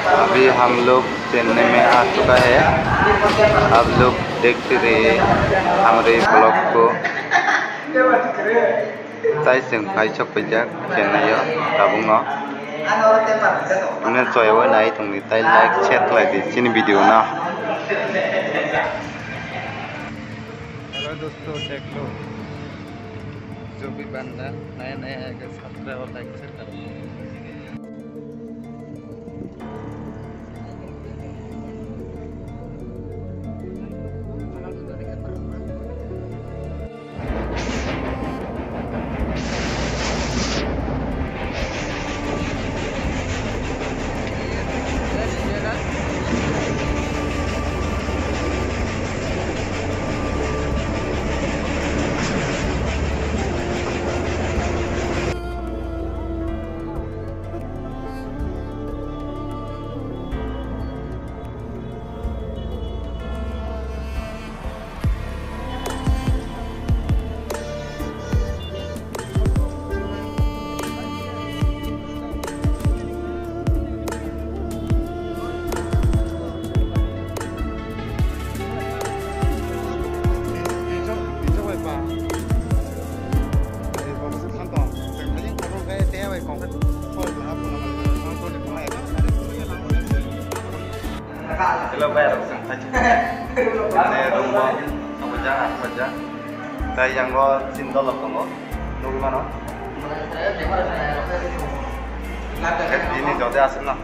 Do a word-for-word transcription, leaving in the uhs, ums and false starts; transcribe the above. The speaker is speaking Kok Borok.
अभी हम लोग चेन्नई में आ चुका है। आप लोग देखते रहिए हमारे ब्लॉग को। Tai chwng phai sok paijak Chennai o tabukno. Hwnwi chwng bai nai tongdi, tai like, share khlai di chini video no. Hello दोस्तों, देख लो, जो भी बंदा नया नया आएगा, सब्सक्राइब और लाइक शेयर करो। Hello, bai rok, chwng phai chwng. Ane room o, apa ja, apa ja. Tai yang o chin dolok tongo, nugwi mano. Bini jode aswk no.